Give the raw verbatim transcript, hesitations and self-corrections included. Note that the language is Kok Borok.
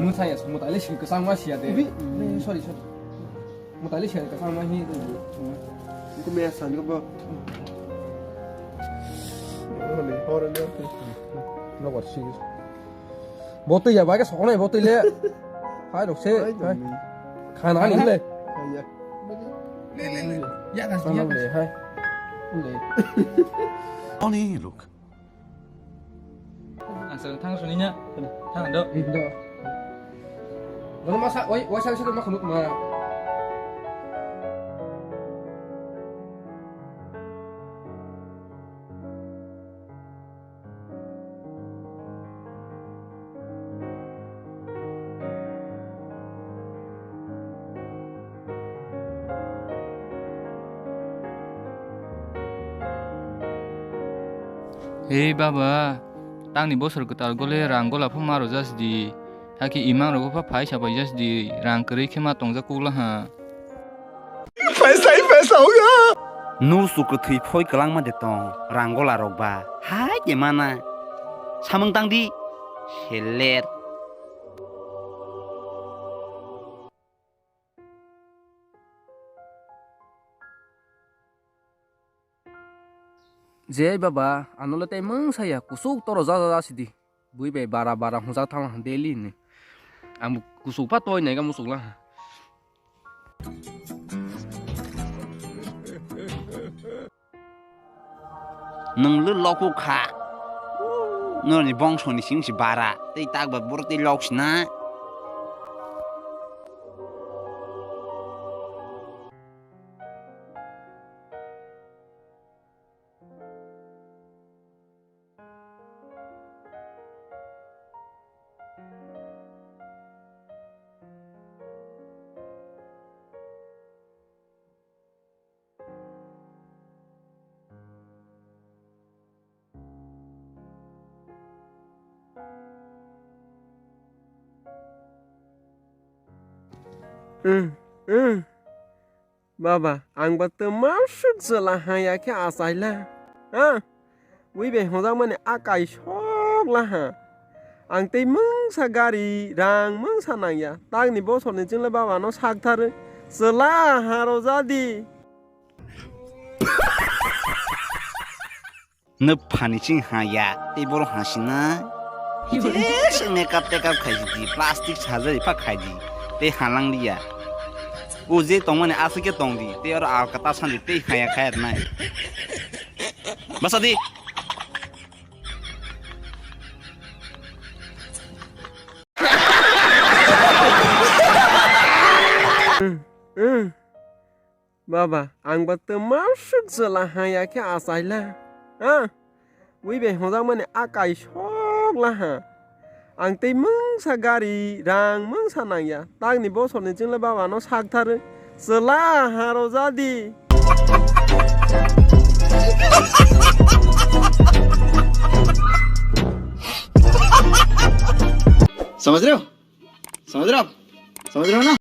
Mwsaya, mwtai le sing kwchangma siya de. Sorry, sorry. Mwtai le sing kwchangma hi. Nokho maya sani ko bo. Nokbar si. Bo twi ya, bai khe sokonai bo twi le. Hai rok se. Hai. Khana ni le. Le, le, le. Ya, ya. Hai. Le. Oni look. Ang sa thang suni nya. Thang do. Indo. Bono masa, oi, oi, sa, sa, ma khuluk ma. Hei baba, tangni bosor kwtal gole rang gola phano ma rwjak sidi, hakhe imang rogo pha phaisa paijak sidi, rang kwrwi khe ma tongjak kukla ha. Paisa, paisa hoga. Nur su kwthwi phoi kwlangma de tong, rang gola rok ba. Hai de mana. Samung tang di. Seler. Je baba, ano le tei mungsa ya, kusuk toro ja ja ja sidi. Bui bai bara bara hwnjak thang daily ni. Ang kusuk pha toi nai ga musuk la. Nwng le lokuk kha. Norni bongso ni sing si bara. Tei tak ba boro tei lok si na. Hmm, hmm. Baba, ang ba twma swk chwla ha ya khe achaila. Ha? Bui bai hwnjakmani a kaisok la ha. Ang tei mungsa gari, rang mungsa nang ya. Takni bosorni chwngla baba no sak tharwi. Chwla ha rw ja di. Nwphani ching ha ya, tei borok ha sina. Jesa makeup takeup khai di, plastic surgery pha khai di, tei ha lang liya. O je tongmani aswk khe tong di, tei oro alka ta san di, tei ha ya khai nai. Basa di. Baba, ang ba twma swk chwla ha ya khe achaila. Ha? Bui bai hwnjakmani a kaisok la ha. Ang tei mungsa gari, rang mungsa nang ya. Takni bosorni chwngla baba no sak tharwi. Chwla ha rw ja di. समझ रहे हो? समझ रहे हो? समझ रहे हो ना?